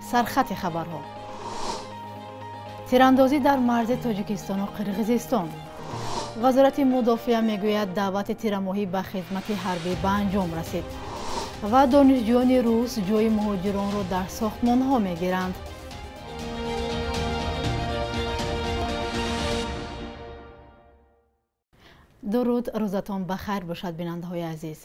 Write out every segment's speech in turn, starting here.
Сархати хабарҳо. Тирандозӣ дар марзи Тоҷикистону Қирғизистон. Вазорати мудофиа мегӯяд, даъвати тирамоҳӣ ба хизмати ҳарбӣ ба анҷом расид. Ва донишҷӯёни рус ҷои муҳоҷиронро дар сохтмонҳо мегиранд. Дуруд, рӯзатон ба хайр бошад, бинандаҳои азиз.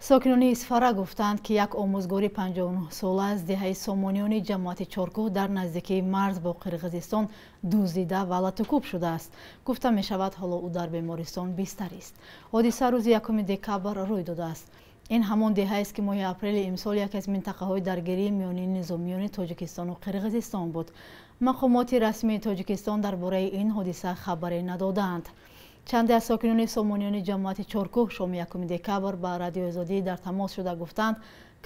Сокинони Исфара гуфтанд, ки як омӯзгори 59-сола аз деҳаи Сомониёни ҷамоати Чоркӯҳ дар наздикии марз бо Қирғизистон дуздида ва латукӯб шудааст. Гуфта мешавад, ҳоло ӯ дар бемористон бистарист. Ҳодиса рӯзи 1 декабр рӯй додааст. Ин ҳамон деҳаест, ки моҳи апрели имсол яке аз минтақаҳои даргирии миёни низомиёни Тоҷикистону Қирғизистон буд. Мақомоти расмии Тоҷикистон дар бораи ин ҳодиса хабаре надодаанд. Чанде аз сокинони Сомониёни ҷамоати Чоркӯҳ шоми 1 декабр ба Радиои Озодӣ дар тамос шуда гуфтанд,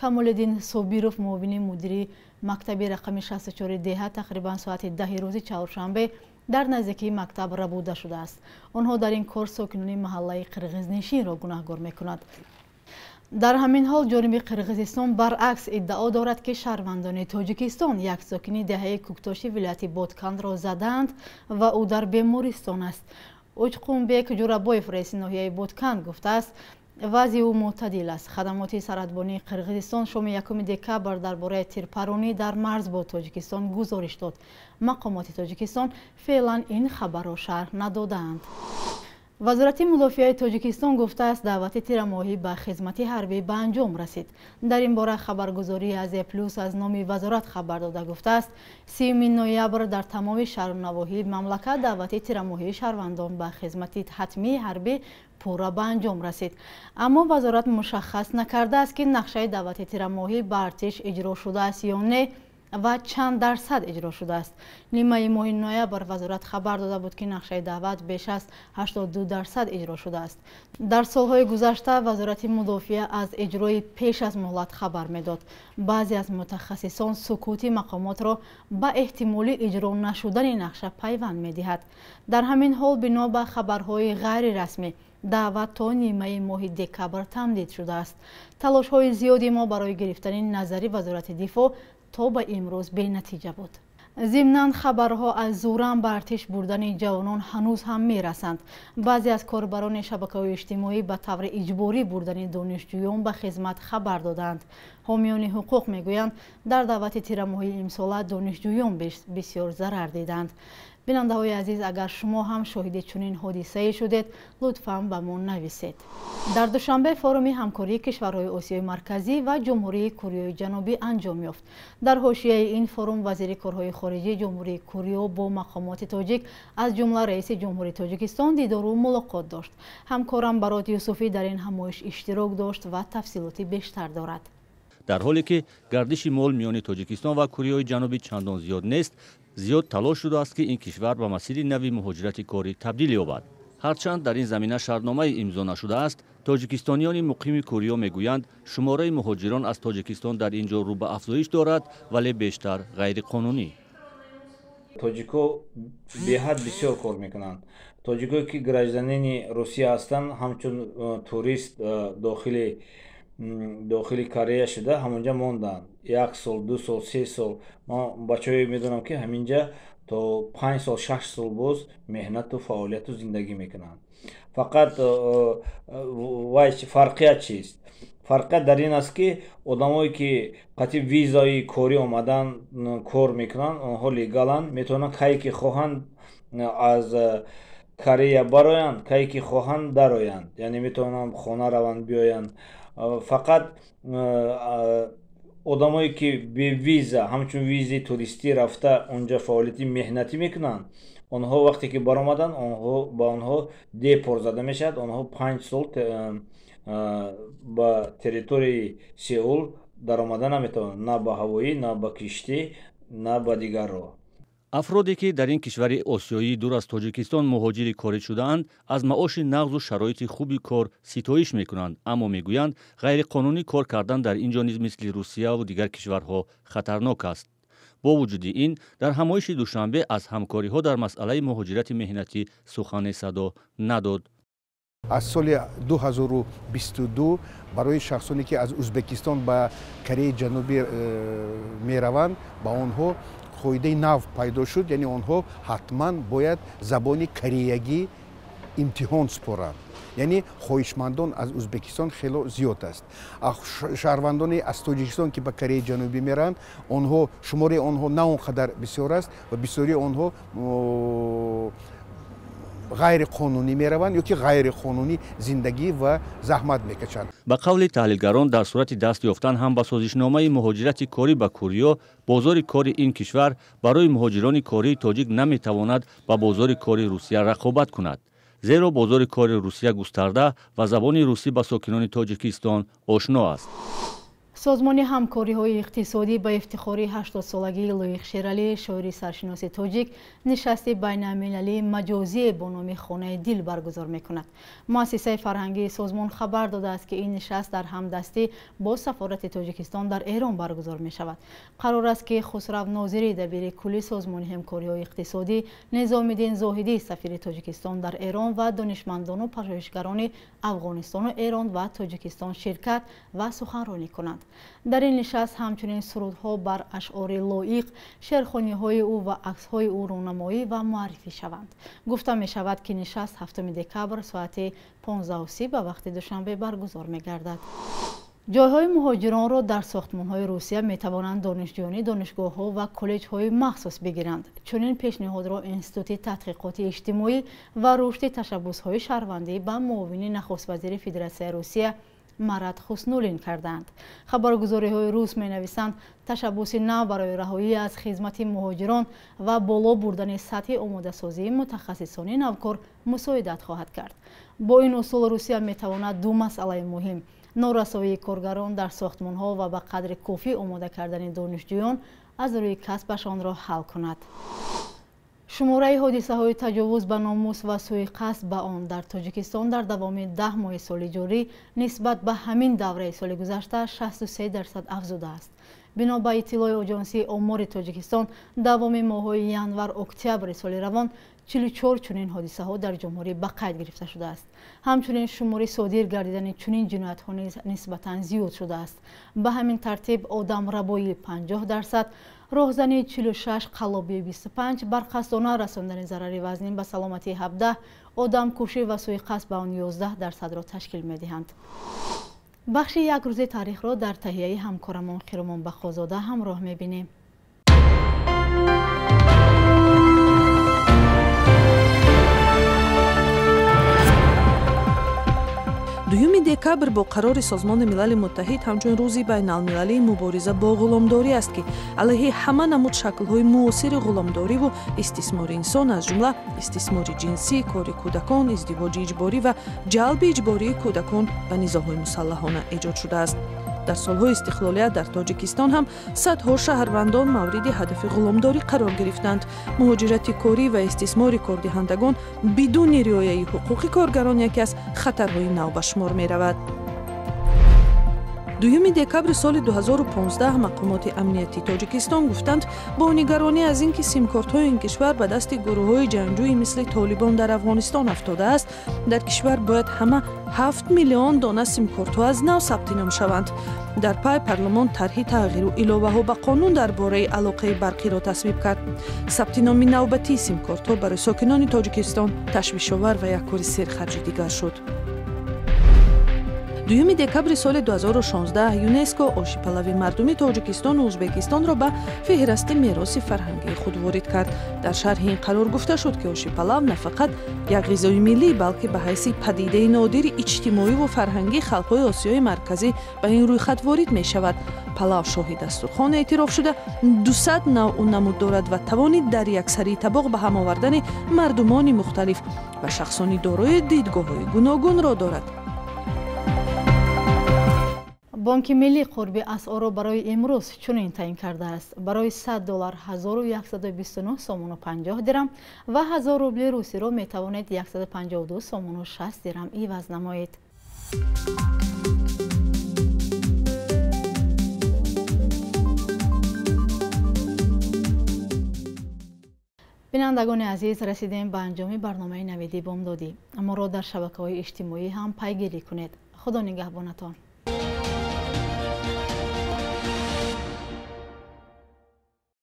Камолиддин Собиров, муовини мудири мактаби рақами 64 деҳа, тақрибан соати 10 рӯзи чаҳоршанбе дар наздикии мактаб рабуда шудааст. Онҳо дар ин кор сокинони маҳаллаи қирғизнишинро гунаҳгор мекунад. Дар ҳамин ҳол ҷониби Қирғизистон баръакс иддао дорад, ки шаҳрвандони Тоҷикистон як сокини деҳаи Кӯктоши вилояти Боткандро задаанд ва ӯ дар бемористон аст. Учқунбек Ҷурабоев, раиси ноҳияи Ботканд, гуфтааст, вазъи ӯ мӯътадил аст. Хадамоти сарҳадбонии Қирғизистон шоми 1 декабр дар бораи тирпаронӣ дар марз бо Тоҷикистон гузориш дод. Мақомоти Тоҷикистон феълан ин хабарро шарҳ надодаанд. Вазорати мудофиаи Тоҷикистон гуфтааст, даъвати тирамоҳӣ ба хизмати ҳарбӣ ба анҷом расид. Дар ин бора хабаргузории Азия Плюс аз номи вазорат хабар дода гуфтааст, 30 ноябр дар тамоми шаҳру навоҳии мамлакат даъвати тирамоҳии шаҳрвандон ба хизмати ҳатмии ҳарбӣ пурра ба анҷом расид. Аммо вазорат мушаххас накардааст, ки нақшаи даъвати тирамоҳӣ ба артиш иҷро шудааст ё не ва чанд дарсад иҷро шудааст. Нимаи моҳи ноябр вазорат хабар дода буд, ки нақшаи даъват беш аз 82% иҷро шудааст. Дар солҳои гузашта вазорати мудофиа аз иҷрои пеш аз муҳлат хабар медод. Баъзе аз мутахассисон сукути мақомотро ба эҳтимоли иҷро нашудани нақша пайванд медиҳад. Дар ҳамин ҳол бино ба хабарҳои ғайрирасмӣ даъват то нимаи моҳи декабр тамдид шудааст. Талошҳои зиёди мо барои гирифтани назари вазорати дифоъ то ба имрӯз бенатиҷа буд. Зимнан хабарҳо аз зӯран ба артиш бурдани ҷавонон ҳанӯз ҳам мерасанд. Баъзе аз корбарони шабакаҳои иҷтимоӣ ба таври иҷборӣ бурдани донишҷӯён ба хизмат хабар доданд. Ҳомиёни ҳуқуқ мегӯянд, дар даъвати тирамоҳии имсола донишҷӯён бисёр зарар диданд. Бинандаҳои азиз, агар шумо ҳам шоҳиди чунин ҳодисае шудед, лутфан ба мо нависед. Дар Душанбе форуми ҳамкории кишварҳои Осиёи Марказӣ ва Ҷумҳурии Кореяи Ҷанубӣ анҷом ёфт. Дар ҳошияи ин форум вазири корҳои хориҷии Ҷумҳурии Корея бо мақомоти тоҷик, аз ҷумла раиси Ҷумҳурии Тоҷикистон, дидору мулоқот дошт. Ҳамкорам Барот Юсуфӣ дар ин ҳамоиш иштирок дошт ва тафсилоти бештар дорад. Дар ҳоле ки гардиши мол миёни Тоҷикистон ва Кореяи Ҷанубӣ чандон зиёд нест, зиёд талош шудааст, ки ин кишвар ба масири нави муҳоҷирати корӣ табдил ёбад. Ҳарчанд дар ин замина шартномае имзо нашудааст, тоҷикистониёни муқими Корея мегӯянд, шумораи муҳоҷирон аз Тоҷикистон дар ин ҷо рӯ ба афзоиш дорад, вале бештар ғайриқонунӣ. Тоҷико беҳад бисёр кор мекунанд. Тоҷикое ки гражданини Русия ҳастанд, ҳамчун турист дохили Корея шуда ҳамонҷа монданд. 1 сол, 2 сол, 3 сол. Ман бачаҳое медонам, ки ҳаминҷа то 5 сол, 6 сол боз меҳнату фаъолияту зиндагӣ мекунанд. Фақат вай фарқият чист? Фарқият дар ин аст, ки одамое ки қатъи визаи корӣ омадан кор мекунанд, онҳо легаланд, метавонанд кае ки хоҳанд аз Корея бароянд, кае ки хоҳанд дароянд, яъне метавонанд хона раванд, биёянд. Фақат одамое ки бе виза, ҳамчун визаи туристӣ рафта онҷа фаъолияти меҳнатӣ мекунанд, онҳо вақте ки баромаданд, онҳо ба онҳо депорт зада мешавад. Онҳо 5 сол ба территорияи Сеул даромада наметавонанд, на ба ҳавоӣ, на ба киштӣ, на ба дигар роҳ. Афроде ки дар ин кишвари осиёӣ дур аз Тоҷикистон муҳоҷири корӣ шудаанд, аз маоши нағзу шароити хуби кор ситоиш мекунанд, аммо мегӯянд, ғайриқонунӣ кор кардан дар ин ҷо низ мисли Русияву дигар кишварҳо хатарнок аст. Бо вуҷуди ин, дар ҳамоиши Душанбе аз ҳамкориҳо дар масъалаи муҳоҷирати меҳнатӣ сухане садо надод. Аз соли 2022 барои шахсоне ки аз Ӯзбекистон ба Кореяи Ҷанубӣ мераванд, ба онҳо қоидаи нав пайдо шуд, яъне онҳо ҳатман бояд забони кореягӣ имтиҳон супоранд. Яъне хоҳишмандон аз Ӯзбекистон хело зиёд аст. Шаҳрвандони аз Тоҷикистон ки ба Кореяи Ҷанубӣ мераванд, онҳо шумораи онҳо на он қадар бисёр аст ва бисёрии онҳо ғайриқонунӣ мераванд ё ки ғайриқонунӣ зиндагӣ ва заҳмат мекашанд. Ба қавли таҳлилгарон, дар сурати даст ёфтан ҳам ба созишномаи муҳоҷирати корӣ ба Корея, бозори кори ин кишвар барои муҳоҷирони кории тоҷик наметавонад ба бозори кори Русия рақобат кунад, зеро бозори кори Русия густарда ва забони русӣ ба сокинони Тоҷикистон ошно аст. Созмони ҳамкориҳои иқтисодӣ ба ифтихори 80-солагии Лоиқ Шералӣ, шоири саршиноси тоҷик, нишасти байналмилалии маҷозие бо номи Хонаи дил баргузор мекунад. Муассисаи фарҳангии созмон хабар додааст, ки ин нишаст дар ҳамдастӣ бо сафорати Тоҷикистон дар Эрон баргузор мешавад. Қарор аст, ки Хусрав Нозирӣ, дабири кулли созмони ҳамкориҳои иқтисодӣ, Низомиддин Зоҳидӣ, сафири Тоҷикистон дар Эрон ва донишмандону пажӯҳишгарони Афғонистону Эрон ва Тоҷикистон ширкат ва суханронӣ кунанд. Дар ин нишаст ҳамчунин сурудҳо бар ашъори Лоиқ, шеърхониҳои ӯ ва аксҳои ӯ рӯнамоӣ ва муаррифӣ шаванд. Гуфта мешавад, ки нишаст 7 декабр соати 15:30 ба вақти Душанбе баргузор мегардад. Ҷойҳои муҳоҷиронро дар сохтмонҳои Русия метавонанд донишҷӯёни донишгоҳҳо ва коллеҷҳои махсус бигиранд. Чунин пешниҳодро Институти тадқиқоти иҷтимоӣ ва рушди ташаббусҳои шаҳрвандӣ ба муовини нахуствазири Федератсияи Русия Марат Хуснуллин карданд. Хабаргузориҳои рус менависанд, ташаббуси нав барои раҳоӣ аз хизмати муҳоҷирон ва боло бурдани сатҳи омодасозии мутахассисони навкор мусоидат хоҳад кард. Бо ин усул Русия метавонад ду масъалаи муҳим: норасоии коргарон дар сохтмонҳо ва ба қадри кофӣ омода кардани донишҷӯён аз рӯи касбашонро ҳал кунад. Шумораи ҳодисаҳои таҷовуз ба номус ва суиқасд ба он дар Тоҷикистон дар давоми 10 моҳи соли ҷорӣ нисбат ба ҳамин давраи соли гузашта 63% афзудааст. Бино ба иттилои Оҷонсии омори Тоҷикистон, давоми моҳҳои январ-октябри соли равон 44 чунин ҳодисаҳо дар ҷумҳурӣ ба қайд гирифта шудааст. Ҳамчунин шумори содир гардидани чунин ҷиноятҳо низ нисбатан зиёд шудааст. Ба ҳамин тартиб одамрабоӣ 50%, роҳзании 46, қаллобии 25, барқасдона расондани зарари вазнин ба саломатии 17, одамкушӣ ва суиқасд ба он 11%-ро ташкил медиҳанд. Бахши як рӯзи таърихро дар таҳияи ҳамкорамон Хиромон Бақозода ҳамроҳ мебинем. Дуюми декабр бо қарори Созмони Милали Муттаҳид ҳамчун рӯзи байналмилалии мубориза бо ғуломдорӣ аст, ки алайҳи ҳама намуд шаклҳои муосири ғуломдориву истисмори инсон, аз ҷумла истисмори ҷинсӣ, кори кӯдакон, издивоҷи иҷборӣ ва ҷалби иҷбории кӯдакон ба низоъҳои мусаллаҳона эҷод шудааст. Дар солҳои истиқлолият дар Тоҷикистон ҳам садҳо шаҳрвандон мавриди ҳадафи ғуломдорӣ қарор гирифтанд. Муҳоҷирати корӣ ва истисмори кордиҳандагон бидуни риояи ҳуқуқи коргарон яке аз хатарҳои нав ба шумор меравад. Дуюми декабри соли 2015 мақомоти амниятии Тоҷикистон гуфтанд, бо нигаронӣ аз ин ки симкортҳои ин кишвар ба дасти гурӯҳҳои ҷангҷӯи мисли Толибон дар Афғонистон афтодааст, дар кишвар бояд ҳама 7 миллион дона симкортҳо аз нав сабти ном шаванд. Дар пай парлумон тарҳи тағйиру иловаҳо ба қонун дар бораи алоқаи барқиро тасвиб кард. Сабти номи навбатии симкортҳо барои сокинони Тоҷикистон ташвишовар ва як кори серхарҷи дигар шуд. Дуюми декабри соли 2016 ЮНЕСКО оши палави мардуми Тоҷикистону Ӯзбекистонро ба феҳрасти мероси фарҳангии худ ворид кард. Дар шарҳи ин қарор гуфта шуд, ки оши палав на фақат як ғизои миллӣ, балки ба ҳайси падидаи нодири иҷтимоиву фарҳангии халқҳои Осиёи Марказӣ ба ин рӯйхат ворид мешавад. Палав шоҳи дастурхон эътироф шуда 200 навъу намуд дорад ва тавони дар яксарии табоқ ба ҳам овардани мардумони мухталиф ва шахсони дорои дидгоҳҳои гуногунро дорад. Бонки миллӣ қурби асъорро барои имрӯз чунин таъин кардааст. Барои 100 доллар 1129 сомону 50 дирам ва 1000 рубли русиро метавонед 152 сомону 60 дирам иваз намоед. Бинандагони азиз, расидем ба анҷоми барномаи Навиди бомдодӣ. Моро дар шабакаҳои иҷтимоӣ ҳам пайгирӣ кунед. Худо нигаҳбонатон.